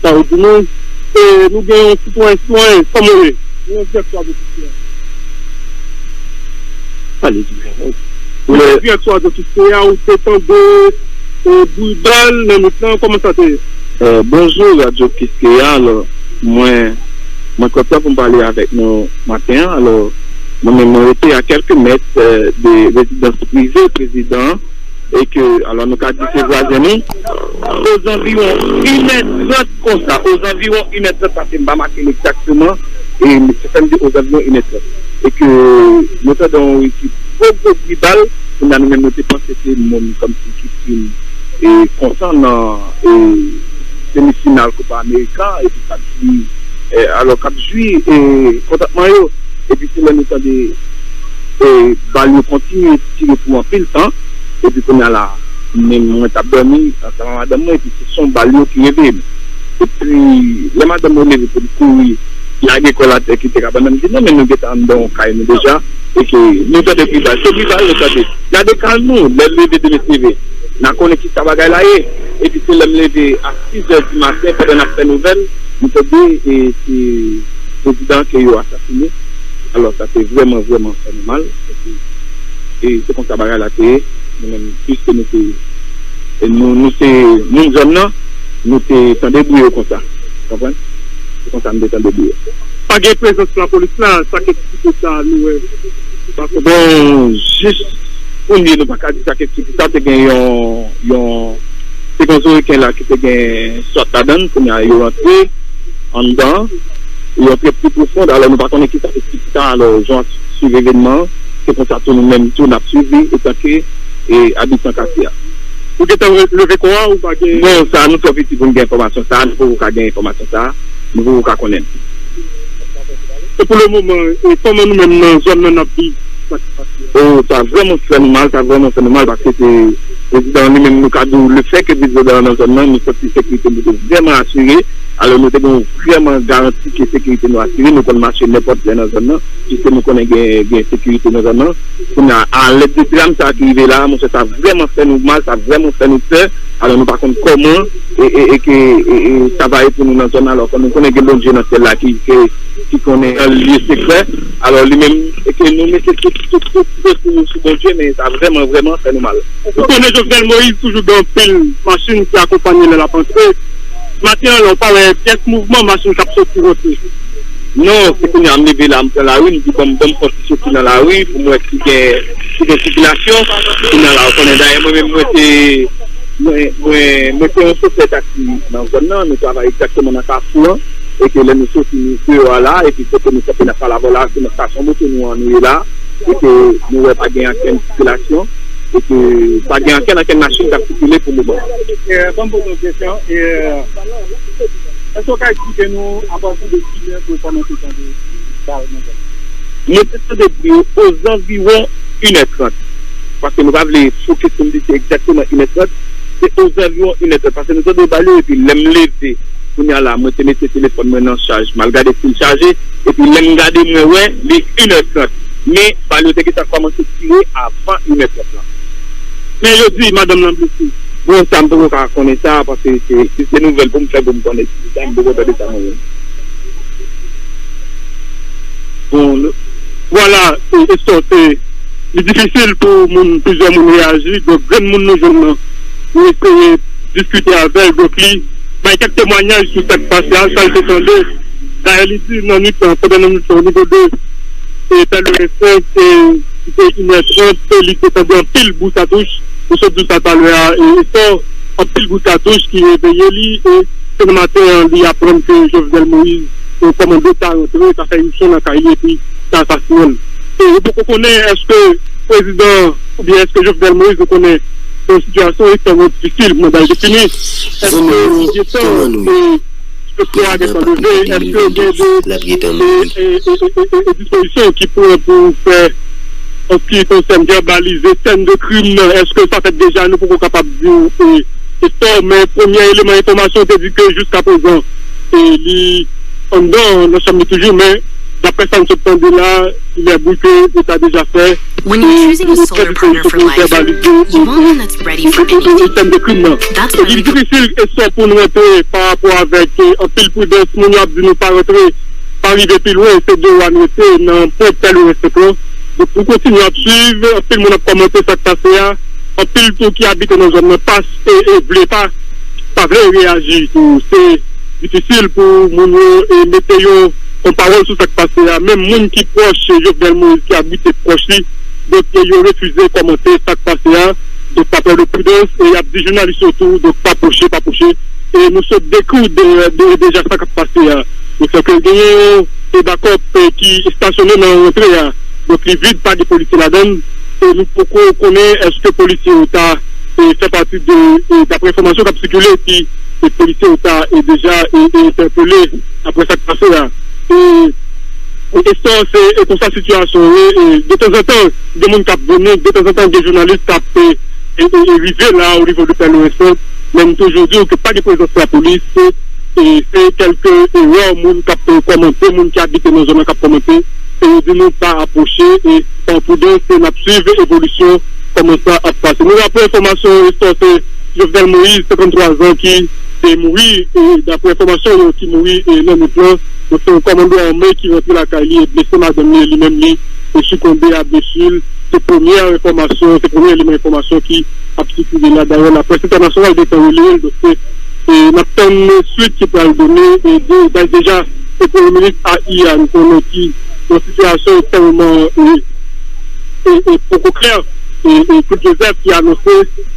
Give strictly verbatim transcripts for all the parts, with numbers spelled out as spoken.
Sa ou di nou, e nou gen yon sitwayen, sitwayen, kòman w ye? Mwen direktè a de Kistè a. Pale di mwen. Mwen direktè a de Kistè a, ou te tande e, bri bal nan nwit lan, kòman sa te ye? E, bonjou, Radyo Kiskeya. Alò, mwen, mwen kontan pou m pale avèk nou maten an. Alò, mwen menm, mwen rete a kèlke mèt, e, de rezidans prive prezidan an, e ke, alò, nou ka di se vwazen nou. Ozanviwon inè trant konsa, ozanviwon inè trant, paske m pa make l egzakteman, e se fè m di ozanviwon inè trant. E ke nou tande yon resi gwo, gwo bri bal, kounye a nou menm nou te panse se moun kòmsi ki fin, e, kontan nan, e, semi final Copa America, epi k ap jwi, e, alò k ap jwi, e, kontantman yo. Epi se lè nou tande, e, bal yo kontinye tire pou anpil tan. Epi kounye a la, menm mwen t ap dòmi ansanm ak madanm mwen, epi se son bal yo ki reveye m. Epi lè madanm mwen leve pou l kouri, lage kò l atè, kite kabann nan, m di, "Non, men nou gentan anndan yon kay nou deja, e ke nou tande bri bal." Se bri bal nou tande. Gade kay nou, lè l leve demen se leve, n a konnen ki sa bagay la ye. Epi se lè m leve a sis è di maten, pandan n ap fè nouvèl, m tande, e, se prezidan ke yo asasine. Alò, sa te vrèman, vrèman fè nou mal. Paske, e, se konsa bagay la te ye. Nou menm, piske nou te, e, nou, nou se moun zòn nan, nou te tande bri yo konsa. Konprann? Se konsa m te tande bri yo. Pa gen prezans lapolis la, sa k eksplike sa, nou wè. Bon, jis kounye, nou pa ka di sa k eksplike sa, te gen yon, yon, te gen yon Zoriken la ki te gen swat ladan l, kounye a yo rantre anndan, yo antre pi pwofon, alò nou pa konnen ki sa k eksplike sa, alò jan w ap swiv evènman an, se konsa tou nou menm tou n ap swiv li, etanke, e, abitan katye a. Ou gentan re-, leve kò a, ou pa gen? Non, sa, nou twò piti pou n gen enfòmasyon sa, nou poko ka gen enfòmasyon sa, nou poko ka konnen. E pou le moman, e kòman nou menm nan zòn nan n ap viv sa ki pase a? O, sa vrèman fè nou mal, sa vrèman fè nou mal, paske se prezidan an li menm, nou ka di w, lefètke prezidan an nan zòn nan, nou santi sekirite nou te vrèman asire. Alò, nou te gen yon vrèman garanti ke sekirite nou asire, nou konn mache nenpòt lè nan zòn nan, piske nou konnen gen, gen sekirite nan zòn nan. Kounye a, alèd de dram sa ki rive la, monchè, sa vrèman fè nou mal, sa vrèman fè nou pè. Alò, nou pa konn kòman e, e, e ke, e, e, sa va ye pou nou nan zòn nan. Alò, kòm nou konnen gen Bondye nan syèl la ki, ki, ki konnen an lye sekrè. Alò, li menm, e ke nou mete tout, tout, tout, tout sou, sou Bondye, men sa vrèman, vrèman fè nou mal. Ou konnen Jovenel Moïse toujou gen anpil machin ki akonpanye lè l ap antre. Maten an la, ou pa wè pyès mouvman machin k ap soti rantre. Non, se kounye a m leve la, m pran lari, m di, "Bon, m, bon, m fè yon ti soti nan lari pou m wè si gen, si gen sikilasyon." Kounye a la, ou konnen, dayè, mwen menm, mwen se, mwen, mwen, mwen se yon chofè taksi nan zòn nan, nou travay egzakteman nan kafou an, e ke lè nou soti, nou deyò a la, epi kote nou kanpe, n ap pale avè w la, se nan estasyon moto nou an nou ye la, e ke nou wè pa gen ankenn sikilasyon, e ke pa gen ankenn, ankenn machin k ap sikile pou moman. E, ban m poze w kesyon, e, èske w ka eksplike nou apati de kilè ke w kòmanse tande bal nan zòn nan? Mwen te tande bri yo ozanviwon inè trant. Paske nou pa vle fokis pou n di se egzakteman inè trant. Se ozanviwon inè trant. Paske nou tande bal yo, epi lè m leve, kounye a la, mwen te mete telefòn mwen nan chaj, m al gade si l chaje, epi lè m gade, mwen wè li inè trant. Men, bal yo te gentan kòmanse tire avan inè trant lan. Men yo di madanm nan blese. Bon, sa m poko ka konnen sa, paske se, se, se nouvèl pou m fè pou m konnen si sa, m poko tande sa mwen menm. Bon, nou, vwala, e, Estor, se, li difisil pou moun, plizyè moun reyaji, donk grenn moun nou jwenn nan, nou eseye diskite avè l, donk li bay kèk temwayaj sou sa k pase a, sa l te tande. Dayè, li di nan nwit lan, pandan nan nwit lan, o nivo de, e, Pèlerin senk, e, li te inè trant, e, li te tande anpil bri katouch, nou sot di w sa talè a, e, Estor, anpil bri katouch ki reveye li, e se nan maten an, li aprann ke Jovenel Moïse, e, kòmando ta rantre, ta fè iripsyon nan kay li, epi ta asasinen l. E, nou poko konnen èske prezidan, oubyen èske Jovenel Moïse, nou konnen se yon sitiyasyon ekstrèmman difisil pou mwen bay defini. Èske li gentan, e, Èske a gentan leve? Èske gen de, e, e, e, e, e, e dispozisyon ki pran pou fè, an se ki konsène vèbalize sèn de krim nan? Èske sa fèt deja? Nou poko kapab di w, e, e sa, men premye eleman enfòmasyon te di ke jiskaprezan, e, li anndan nan chanm li toujou, men Daprè sa n sot tande la, il est avoué ke yo ta deja fè When you're choosing a solar partner for life, you want one that's ready for anything. Sistèm de krim nan. That's why we difisil e sò pou nou rantre pa rapò avèk anpil pridans, moun yo ap di nou pa rantre, pa rive pi lwen, se de w a n rete nan pwent Pèlerin Senk lan. Donk, nou kontinye ap swiv, anpil moun ap kòmante sa k pase a, anpil tou ki abite nan zòn nan pa e, e vle pa, pa vle reyaji tou. Se difisil pou moun yo e mete yo yon pawòl sou sa k pase a. Menm moun ki pwòch Jovenel Moïse ki abite pwòch li, donk e yo refize kòmante sa k pase a. Donk pa pè de pridans e y ap di jounalis yo tou, donk pa pwoche, pa pwoche. E nou sot dekri de, de, deja sa k ap pase a. Nou fè ke genyen yon e bakòp e ki estasyone nan rantre a. Donk li vid, pa de polisye ladan l. E nou poko konnen èske polisye yo ta e fè pati de, e daprè enfòmasyon k ap sikile, ki e polisye yo ta e deja e, e entèpele apre sa k pase a. E, e, e sa, se e konsa sitiyasyon ye. E, detanzantan, gen moun k ap vini, detanzantan, gen jounalis k ap e, e, e, e rive la o nivo de Pèlerin Senk, men m toujou di w ke pa gen prezans lapolis, e se kèlke e rè moun k ap kòmante, moun ki abite nan zòn nan k ap kòmante, e yo di nou pa apwoche, e pa pridans, e n ap swiv evolisyon kòman sa ap pase. Nou raple enfòmasyon yo, se Jovenel Moïse, senkanntwa zan, ki te mouri, e daprè enfòmasyon yo, ki mouri e nan nwit lan. Donk se yon kòmando ame ki rantre lakay li e blese madanm li, e li menm li e sikonbe a blesi l. Se premyè enfòmasyon, se premyè eleman enfòmasyon ki ap sikile la. Dayè laprès entènasyonal gentan releye l, donk se e n ap tann swit ki pral done. E de, de, deja, se premye minis A I a, nou konnen ki yon sitiyasyon ekstrèmman e, e, e poko klè. E, e Claude Joseph ki anonse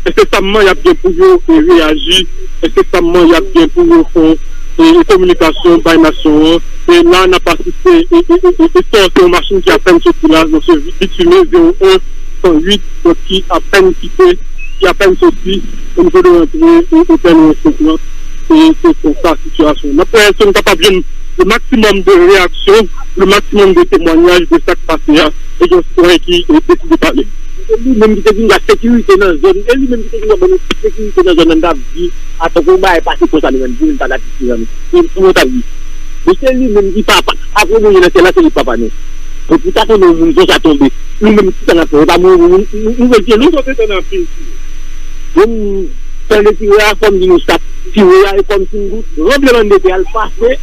ensesamman y ap gen pou yo e reyaji, ensesamman y ap gen pou yo fè e, e kominikasyon bay nasyon an. E la n ap asiste e, e, e, e, e sò se yon machin ki apèn soti la, donk se Bitime zewo en san uit, donk ki apèn kite, ki apèn soti o nivo de rantre e, e Pèlerin Senk lan. E se konsa sitiyasyon. N ap wè èske nou kapab jwenn le maksimòm de reyaksyon, le maksimòm de temwanyaj de sa k pase a, e gen yon sitwayen ki e, deside pale. Se li menm ki te vin ba sekirite nan zòn, e li menm ki te vin ba nou sekirite nan zòn nan, n t ap di, atanke yon bagay pase konsa, nou menm, pou nou pa t ap di, mezanmi. E pou nou t ap di. Men se li menm ki papa, apre nou ye nan syèl la, se li papa nou. Men pou ta konnen yon moun konsa tonbe, nou menm ki sa n ap fè, e pa mouri, nou, nou, nou retire nou. Bon, tande tire a, fò m di nou sa, tire a, e kòmsi yon gout, tranblemanndetè al pase,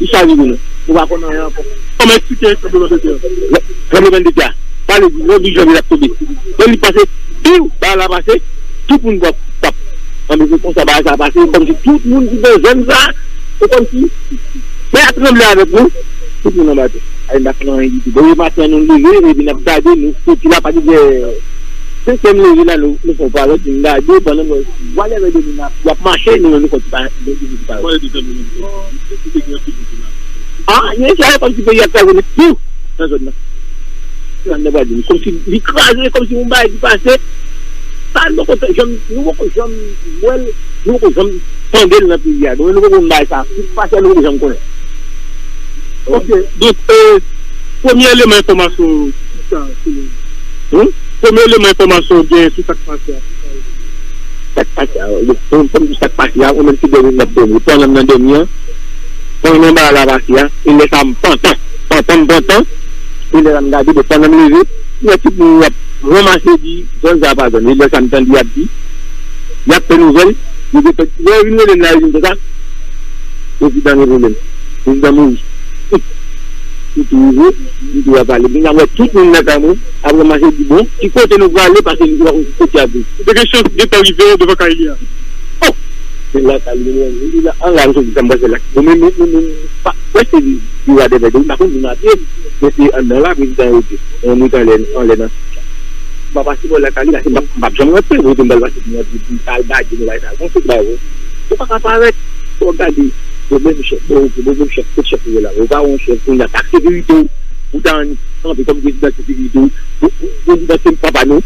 li chavire nou. Nou pa konn anyen ankò. Kòman eksplike tranblemanndetè a? Tranblemanndetè a, pale di, yon di janvye l ap tonbe. Lè li pase, piw, bagay la pase, tout moun pap, pap. Anben se konsa bagay sa pase, kòmsi tout moun ki nan zòn sa, se kòmsi tè a tranble avèk nou, tout moun anba tè. Ay, n pa fè anyen ditou. Depi maten an nou leve, epi n ap gade, nou soti la, pa gen senk è m leve la, nou, nou fè yon parèt, nou gade, pandan nou wè, vwalè rèd nou ap, y ap mache, nou menm nou fè ti pa, nou fè ti pa. Vwalè de tanblemann. Èske te gen anpil moun ki la? Ah, gen sa, kòmsi peyi a kraze nèt tou nan zòn nan. Sa n ap di, kòmsi li kraze, kòmsi yon bagay ki pase. Sa nou poko janm, nou poko janm wè l, nou poko janm tande l nan peyi a. Nou, nou poko konn bagay sa. Li pase, nou poko janm konnen. Ok, donk, e, premye eleman enfòmasyon, ki sa, se Hmm? Premye eleman enfòmasyon w gen sou sa k pase a, ki sa l ye? Sa k pase a, bon, pou m di sa k pase a, ou menm ki dòmi, m ap dòmi. Pandan m nan dòmi an, pandan bagay la pase a, e lè sa m pantan, pantan m pantan, e lè sa m gade, bon, pandan m leve, m wè tout moun ap ranmase di, zòn sa pa zòn. E lè sa m tande y ap di, y ap fè nouvèl, yo te fè, lè yo vin rele m la, yo vin konsa, prezidan gen pwoblèm, prezidan mouri. M tou rive, m tou ap pale. Kounye a m wè tout moun nan kay mwen ap ranmase di, bon, ki kote nou prale, paske nou pa konn ki kote y ap vin. Ou te gen chans gentan rive devan kay li a? Oh! Se la kay li, li la, an la, m sot di sa m pral fè la. Bon, men, men, men, men, pa, wè se li, li wa dèbè, m pa konn moun a pye, men se anndan la, prezidan yo te, yon nèg anlè, anlè nan. M pa pase bò lakay li, paske m p ap, m p ap janm rantre, kote m pral pase pou m rantre, pou m al gade, nou bay sa, konn se bagay, ou pa ka parèt, ou ap gade, yo menm chèf, bon, ok, bon, menm chèf, kot chèf ou ye la, ou pa wè yon chèf, kounye a, ak sekirite w, ou ta annik kanpe kòm prezidan sekirite w, pou, pou, prezidan se papa nou,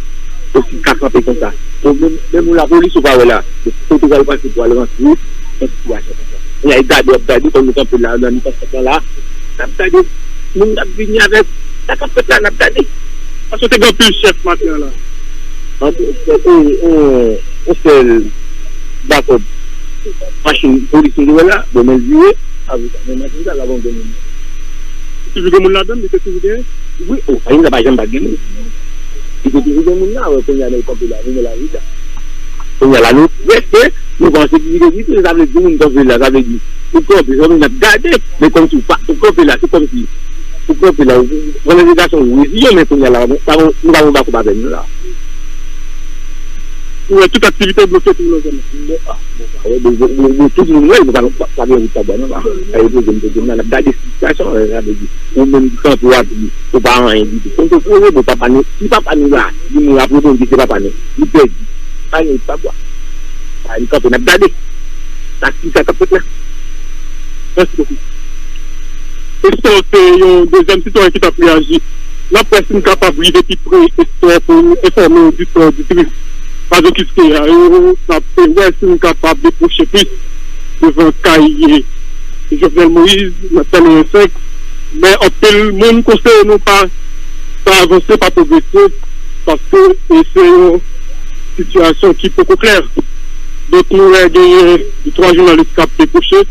ou si ka kanpe konsa. Bon, menm, menm yon lapolis ou pa wè la, kote w pral pase pou al rantre, nan sitiyasyon konsa. Kounye a, y gade, w ap gade, kòm nou kanpe la, nan mitan fwont lan la, n ap gade, moun k ap vini avèk, sa k ap fèt la, n ap gade. Paske te gen anpil chèf maten an la. Yon, yon, yon sèl bakòp machin polis nou te wè la, bon, men l vire, apre sa, men machin sa, l ap antre menm. Toujou gen moun ladan l, li te toujou genyen? Wi, o, Ayina pa janm pa t gen moun. Li te toujou gen moun la, wè, kounye a, nou kanpe la, nou nan lari la. Kounye a la, nou prèske, nou pa an sekirite ditou, sa vle di moun kanpe la, sa vle di, ou kanpe, sa vle di n ap gade, men kòmsi ou pa, ou kanpe la, se kòmsi, ou kanpe la, ou pran rezignasyon, ou reziyen, men kounye a la, nou pa, nou pa, nou pa, nou pa, nou pa, nou pa, nou pa, Ou wè tout aktivite bloke tou nan zòn nan. Bon, ah, bon, ah, wè, bon, bon, bon, bon, tout moun wè, nou pa, pa, pa gen wout pa bò, non, la. Sa yo poze m, poze m la, n ap gade sitiyasyon, eh, sa vle di, ou menm ki kanpe w ap di, ou pa anyen ditou. Konn te poze, bon, papa nou, si papa nou la, di moun ap reponn ki se papa nou, li pèdi. Pa gen wout pa bò. Sa, li kanpe, n ap gade. Sa, ki sa k ap fèt la? Mèsi bokou. Estor se yon dezyèm sitwayen ki t ap reyaji. N ap wè si n kapab rive pi pre Estor pou enfòme oditè, oditris Radyo Kiskeya yo. N ap wè si n kapab depwoche plis devan kay Jovenel Moïse nan Pèlerin senk. Men anpil moun konseye nou pa, pa avanse, pa pwogrese, paske, e, se yon sitiyasyon ki poko klè. Donk, nou wè genyen twa jounalis k ap depwoche,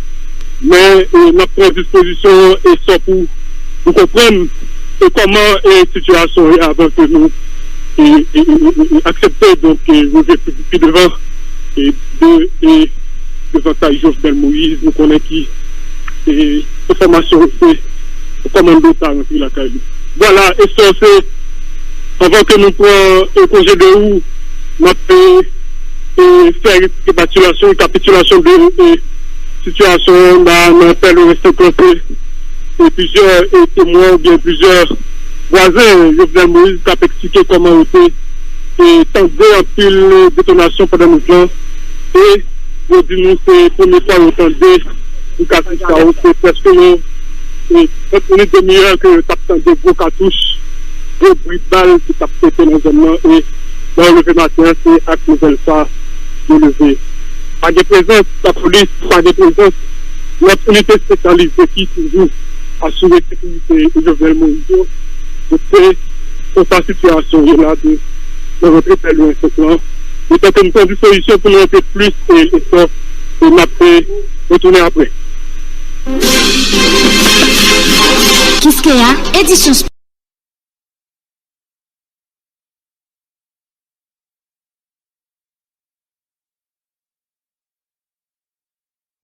men, e, n ap pran dispozisyon e sa pou, pou konprann e kòman e sitiyasyon ye avan ke nou e, e, e, e, e aksepte, donk, e, rive pi, pi devan e de, e, devan kay Jovenel Moïse. Nou konnen ki e enfòmasyon se kòmande ta rantre lakay li. Vwala, e sa se anvan ke nou pran e konje de ou, n ap e, e fè rekapitilasyon, rekapitilasyon de e sitiyasyon nan, nan Pèlerin senk lan. E plizyè e temwen oubyen plizyè vwazen Jovenel Moïse k ap eksplike kòman yo te e tande anpil detonasyon pandan nwit lan. E yo di nou se premye fwa yo tande yon katouch sa yo, se prèske yon e trant minit, demi è ke yo t ap tande gwo katouch, gwo bri bal ki t ap pete nan zòn nan. E lè yo leve maten an, se ak nouvèl sa yo leve. Pa gen prezans lapolis, pa gen prezans lòt inite espesyalize ki toujou asire sekirite Jovenel Moïse yo. Donk, se konsa sitiyasyon ye la de, nan rantre Pèlerin senk lan. Letan ke nou pran dispozisyon pou nou rantre plis e, e fò, e n ap, e, retounen apre. Kiskeya, edisyon